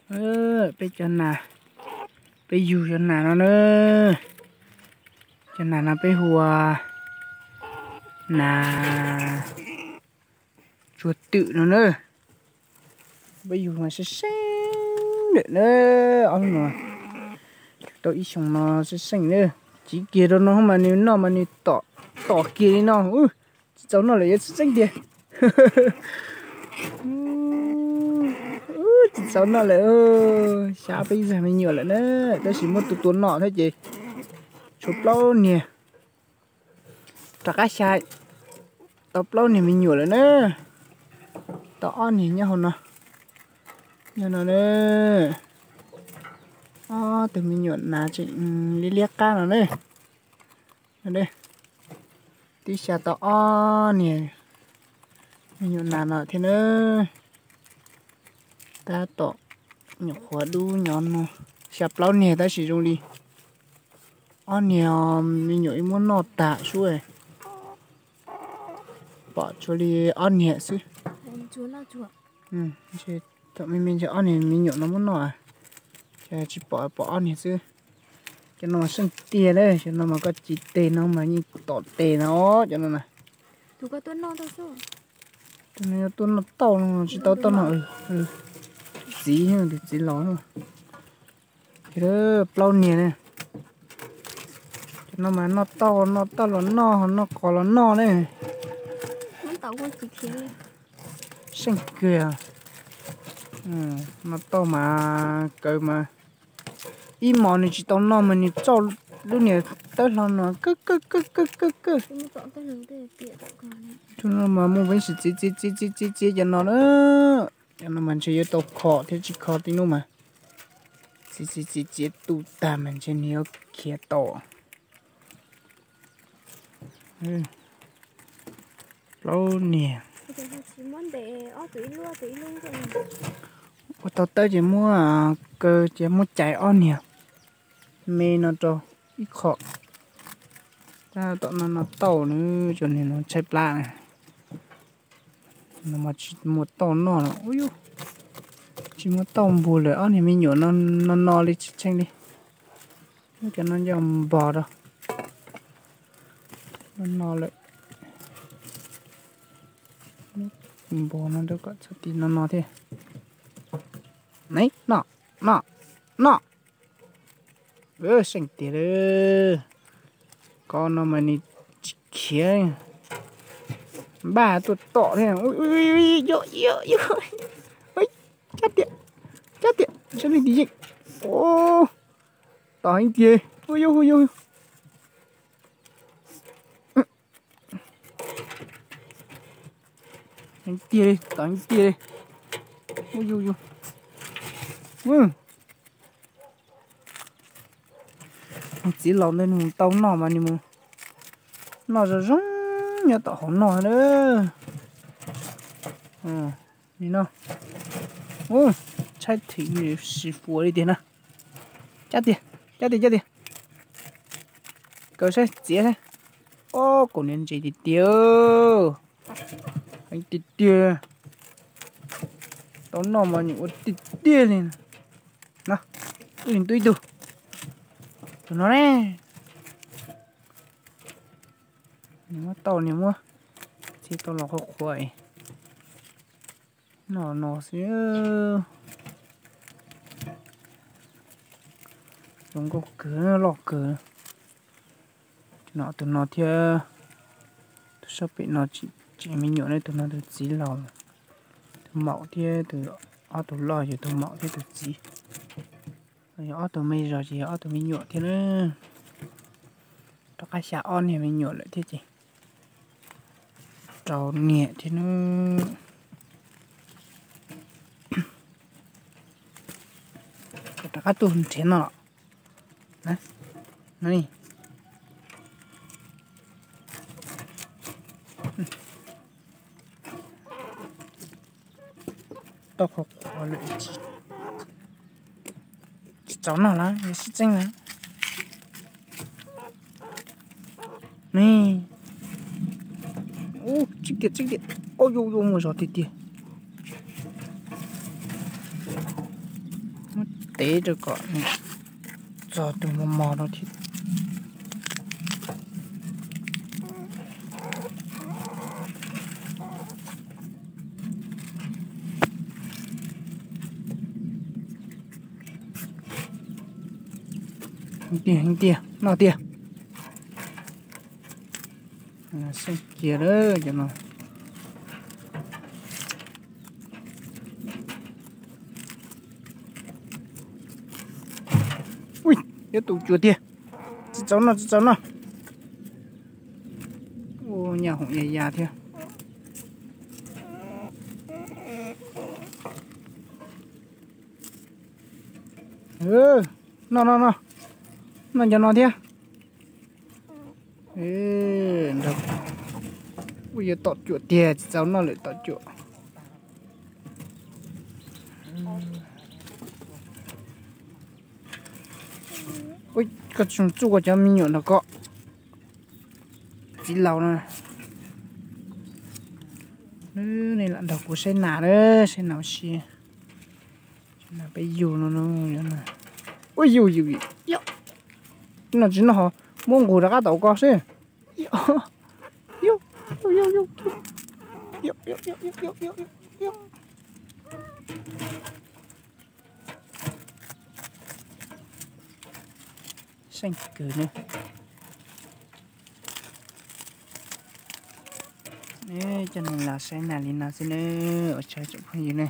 Peb cov nas, peb yug cov nas no na. Cov nas no peb hu ua nas tsuag twm no na. Peb yug mas seej seej lawm na. Ob hnub no tau ib xyoos no seej seej na. Tsiv kiag rau no mas nws noj mas nws tom kiag li no. Tsis txaus noj lawm, yuav tsis txeeb tiag. Tsis txaus noj lawm. Xya peb zag me nyuam lawm na, tab sis muab tua tua noj thiab ces tshuav plaub niag. Rov qab xya tau plaub niag me nyuam lawm na. Tau ob niag nyob hauv no. Nyob no na. Ob tug me nyuam nas tseem liab liab qab no na. Twb xya tau ob niag me nyuam nas no thiab na. Tab tom nyuam qhuav dub nyob no, xya plaub niag tab sis zoo li ob niag me nyuam ib muab noj tas sub. Pom tsuas li ob niag xwb. Thaum me me ntshe ob niag me nyuam no muab noj, ces tsis pom, pom ob niag xwb. Cov no mas seej tiag na, cov no mas koj tsiv tes no mas yeej tom tes no cov no na. Tus no yog tuaj noj tauj no tsis tau tauj no. Txiv, tus txiv laus. Plaub niag ne. Cov no mas noj tauj, noj tauj los noj, noj qos los noj ne. Seej kawg. Noj tauj mas kaw mas ib hmos nws tsis tau noj mas nws tsauj lub niag tawb hlo no kawg kawg kawg kawg kawg kawg. Tus no mas muaj peev xwm txiav txiav txiav txiav txiav cov no na. Cov no mas ntshe yuav tau kho thiab, tsis kho tib hnub mas txiav txiav txiav txiav tu tag mas ntshe nws yuav khiav tau. Plaub niag. Ua tau tawb ces muab kaw ces muab cais ob niag me no rau ib qho. Tab tom no noj tauj nws tsuas nim no tshaib plab na. No mas tsis muaj tauj noj no. Tsis muaj tauj npog lawm, ob niag me nyuam no no li tsis tsheej li. Muab cov no nco npog rau. No no lawm. Npog no rau kom txhob ti no no thiab. Nov, nov, nov. Seej tiag li. Ko no mas nws tsis khiav. Npaj tuaj tom thiab. Cab tiag, cab tiag, sab li tim yeej. Tom heev tiag. Heev tiag li, tom heev tiag li. Mus txiv laus ntawd nws mus tau noj mas nws mus noj zoo zoo nyob tom hauv no na. Nim no tshaib theem nws sis fuas li tiag na. Cab tiag, cab tiag, cab tiag. Kaw saib txiav saib. Ob kaum niag ntses tiag tiag. Heev tiag tiag. Tau noj mas nws ua tiag tiag li. No, wb tub ib tug. Tus no ne. Nws muab tau, nws muab txiav tau los qhuav qhuav. No no xwb. Zoo nkauj kawg, loj kawg. No tus no thiab, tus sab pem no tseem me nyuam ne, tus no tus txiv laus. Tus maum thiab tus, ob tug loj yog tus maum thiab tus txiv. Yog ob tug me zog ces yog ob tug me nyuam thiab na. Rov qab xya ob niag me nyuam lawm thiab ces rau niam thiab na. Rov qab tuaj nrhiav no los. Tau qhuav qhuav lawm, tsis txaus noj lawm, yuav sib txeeb lawm. Ni, ub, tsib tiam, tsib tiam, ub, yuav muaj zog tiag tiag. tev rau kom txog tus mos mos rau thiab. Heev tiag, heev tiag, noj tiag. Xeeb kiag lawm cov no. Ui, yuav tus cuam tiag. Tsis txaus noj, tsis txaus noj. Ua nyaj hoom ya ya thiab. Noj, noj, noj. Noj cov no thiab. Ua yuav tom cuam tiag, tsis txaus noj lawm tom cuam. Koj tsis txuj koj cov me nyuam nrog koj. Txiv laus no. Nej lam nrog kuv saib nas, saib nas ua si. Nas peb yug no. Ua yug yug, no tsis noj ho, muab nqus rov qab tom ko seb. Xeeb kawg ne. Coj nej los saib nas li no xwb na, ua tsaug tsoom phooj ywg ne.